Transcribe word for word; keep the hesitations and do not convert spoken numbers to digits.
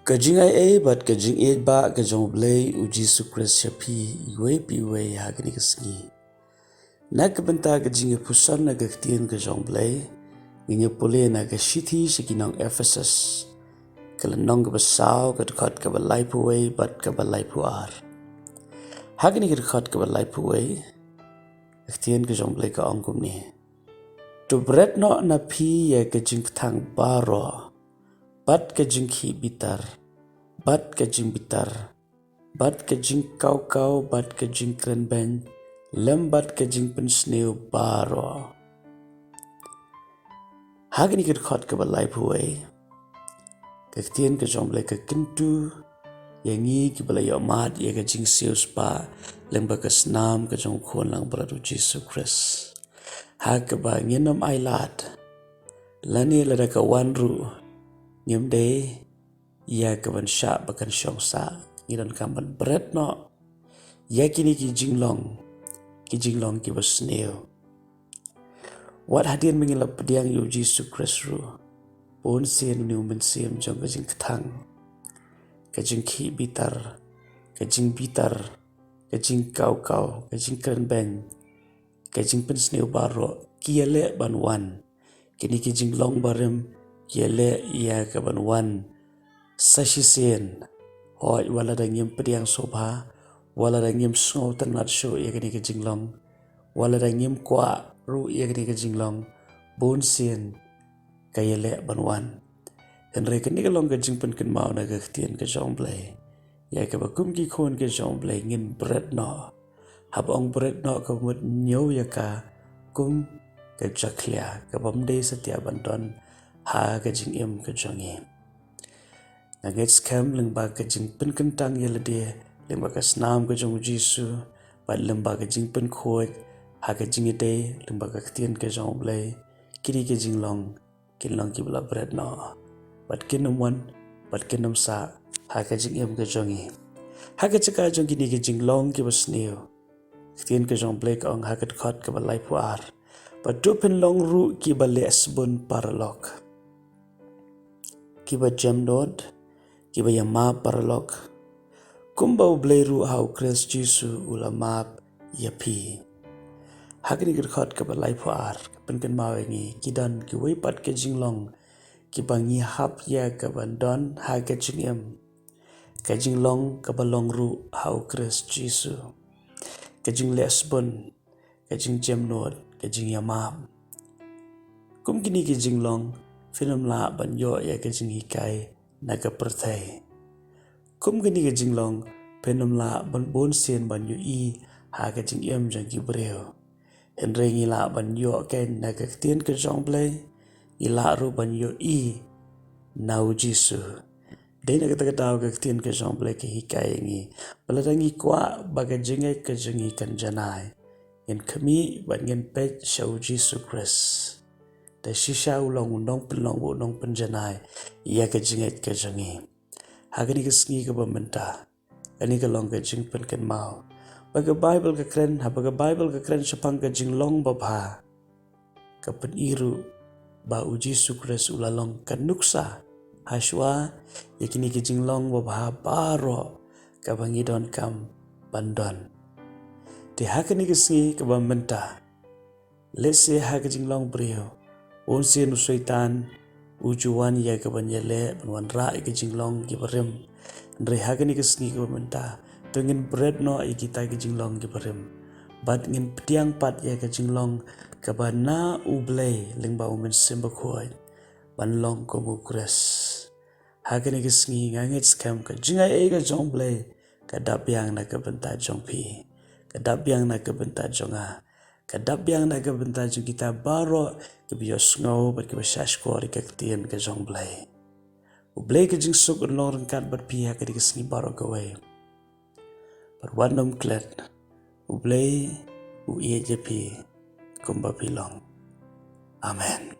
Ka jingai ei bad ka jingïeit ba ka jong U Blei U Jisu Khrist sha phi iwei pa iwei ha kane ka sngi. Na ka bynta ka jingïaphuson na ka ktien ka jong U Blei, ngin ïa pule na ka shithi sha ki nong Ephesus, ka lynnong kaba saw, ka dkhot kaba laiphew wei bad kaba laiphew ar. Ha kane ka dkhot kaba laiphew wei, ka ktien ka jong U Blei ka ong kumne: To bret noh na phi ïa ka jingkthang baroh, bad ka jingkhih bitar, bad ka jingbitar, bad ka jingkawkaw, bad ka jingkrenbeiñ, lem bad ka jingpynsniew baroh. Ha kane ka dkhot kaba laiphew wei, ka ktien ka jong U Blei ka kyntu ïa ngi kiba la ïohmad ïa ka jingsiewspah lyngba ka snam ka jong U Khun langbrot U Jisu Khrist, ha kaba ngin ym ailad, lane lada ka wan ruh, ngim dei ïa ka ban shah ba kan shong sah. Ngi donkam ban bret noh ïa kine ki jinglong, ki jinglong kiba sniew. Wat hadien ba ngi la pdiang ïa U Jisu Khrist ruh, bunsien une u mynsiem jong ka jingkthang, ka jingkhih bitar, ka jingbitar, ka jingkawkaw, ka jingkrenbeiñ, ka jingpynsniew baroh ki ïaleh ban wan. Kine ki jinglong barim ki ïaleh ïa ka ban wan sa shisien. Hooid, wat lada ngim pdiang sngewbha, wat lada ngim sngewtynnad shuh ïa kine ki jinglong, wat lada ngim kwah ruh ïa kine ki jinglong, bunsien ka ïaleh ban wan. Hynrei kane ka long ka jingpynkynmaw na ka ktien ka jong U Blei ïa kaba kum ki khun ka jong U Blei ngin bret noh. Haba ong bret noh ka mut ñiew ïa ka kum ka jakhlia kaba ym dei satia ban don ha ka jingim ka jong ngi. Nga ngeit skhem lyngba ka jingpynkyntang ïa lade lyngba ka snam ka jong U Jisu, bad lyngba ka jingpynkhuid ha ka jingïadei lyngba ka ktien ka jong U Blei, kine ki jinglong kin long kiba la bret noh, bad kin ym wan, bad kin ym sah ha ka jingim ka jong ngi. Ha ka jaka jong kine ki jinglong kiba sniew, ktien ka jong U Blei ka ong ha ka dkhot kaba laiphew ar: Bad to phin long ruh kiba leh sbun paralok, kiba jemnud, kiba ïamap paralok, kumba U Blei ruh ha U Khrist Jisu u la map ïa phi. Ha kane ka dkhot kaba laiphew ar ka pynkynmaw ïa ngi ki don kiwei pat ki jinglong kiba ngi hap ïa ka ban don ha ka jingim, ka jinglong kaba long ruh ha U Khrist Jisu. Ka jingleh sbun, ka jingjemnud, ka jingïamap. Kum kine ki jinglong phin ym lah ban ïoh ïa ka jinghikai na ka pyrthei. Kum kine ki jinglong phin ym lah ban bunsien ban ïohi ha ka jingim jong ki briew. Hynrei ngi lah ban ïoh kein na ka ktien ka jong U Blei, ngi lah ruh ban ïohi na U Jisu. Dei na kata ka daw ka ktien ka jong U Blei ka hikai ïa ngi ba lada ngi kwah ba ka jingngeit ka jong ngi kan janai, ngin khmih bad ngin peit sha U Jisu Khrist. Te shisha u long u nongpynlong, u nongpynjanai ïa ka jingngeit ka jong ngi. Ha kane ka sngi kaba mynta, kane ka long ka jingpynkynmaw ba ka Baibl ka kren, haba ka Baibl ka kren shaphang ka jinglong babha, ka pyni ruh ba U Jisu Khrist u la long ka nuksa hashwa ïa kine ki jinglong babha baroh kaba ngi donkam ban don. Te ha kane ka sngi kaba mynta, lehse ha ka jinglong briew, bunsien u Soitan u ju wan ïa ka ban ïaleh, ban wanrah ïa ka jinglong kiba rim. Hynrei ha kane ka sngi kaba mynta, to ngin bret noh ïa kita ki jinglong kiba rim, bad ngin pdiang pat ïa ka jinglong kaba na U Blei lyngba U Mynsiem Bakhuid, ban long kum U Khrist. Ha kane ka sngi nga ngeit skhem ka jingai ei ka jong U Blei ka dap biang na ka bynta jong phi, ka dap biang na ka bynta jong nga, ka dap biang na ka bynta jong kita baroh kiba ïohsngew bad kiba shahshkor ïa ka ktien ka jong U Blei. U Blei ka jingsuk un long ryngkat bad phi ha kane ka sngi baroh kawei. Bad wat nym klet, U Blei u ïeit ïa phi kumba phi long. Amen.